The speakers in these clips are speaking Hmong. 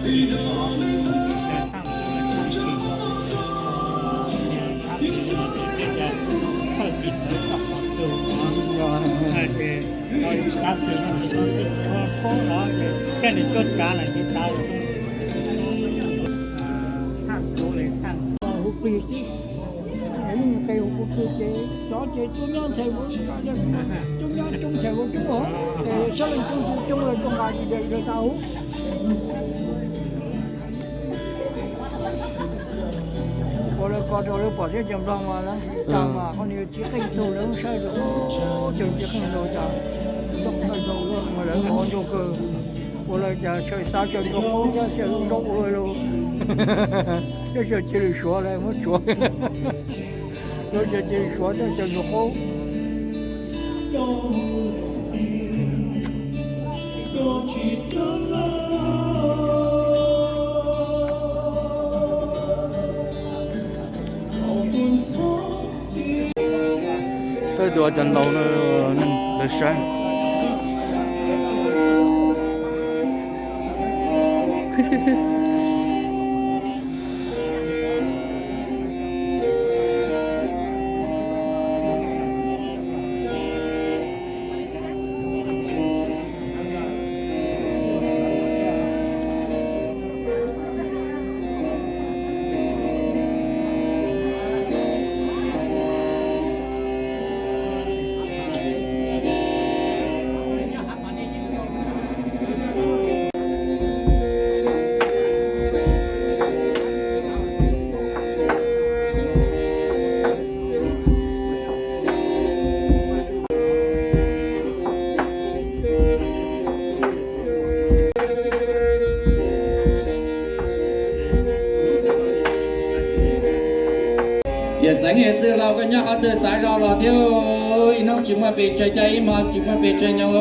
Hu plig xwb, qe hu plig ces cov ces coob nyob nthe, coob nyob coob nthe ua coob os, ces sab leej coob coob coob lawm tso nqa li daws tas hu. Ua lawv ko rau lawv pom thiab cov Nplog mas lawv tag mas qhov niag tsis qeej tug lawv saib rau, cov tsis qeej tug cas, nyob qhov ncauj ua lawv qhov ncauj kawg, ua lawv cas sawv xav sawv ncauj qub thiab sawv lub nrob ua lawm, thiab sawv cia li suav lawv muab tsuav, lawv cas cia li suav thiab sawv ncauj qub. Tej tus cov laus no lawv saib. Yawm Xeev Yias Txwj Laug, koj nyob qhov twg txav zog los thiab, ib hnub tsis muaj pes tsawg, caij ib hmo tsis muaj pes tsawg nyob.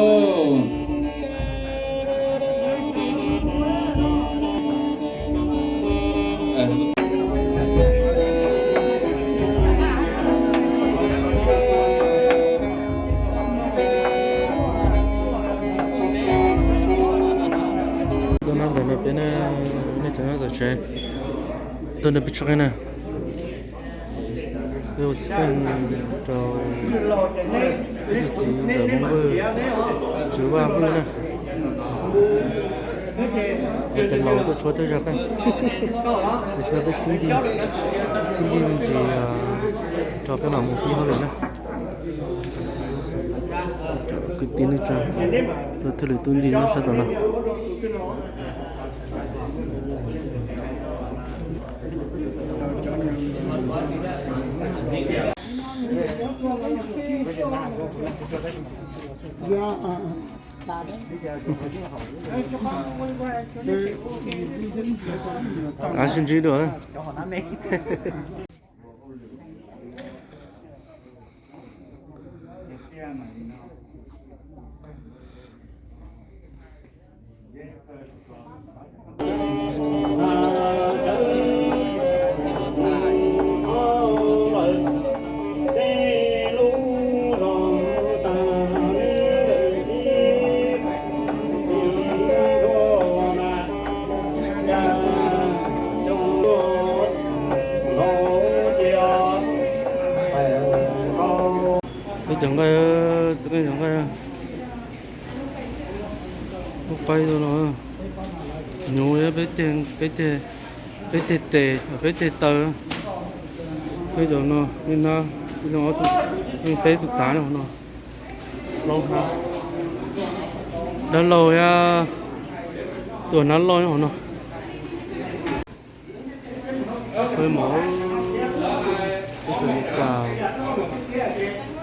Tuaj nyob ntawm no peb na, nej cov nyob tom tsev, tuaj nrog peb tshoj qeej na. Peb ua txiv pheej rau ib tug txiv ntxawm Hmoob Vwj, Tswv Vaj Vwj na. Cov laus tuaj tshuab twb zog qeej, peb txhib ncej, txhib ncej me ntsis rau peb mam mus pib hauj lwm na. Kwv tij neej tsa tuaj thwj lwm tub ncej nyob sab tom no. Av sib ntsib dua. Peb cov nqaij, txiv neej cov nqaij, lub qaib no, nyuv, peb ceg, peb ceg tes, peb ceg taw, peb cov no, peb nab, peb tus tav no, dab laug thiab tus nab loj hauv no. Peb mov, teb chaws Amelikas,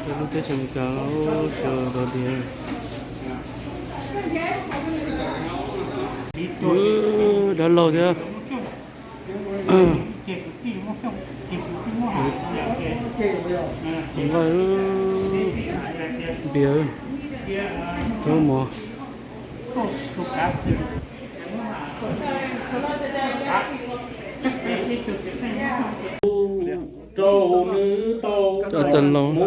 peb lub teb chaws Amelikas sawv dog diav. Dab laug thiab. Nqaij, npias, rau mov. Cov laus.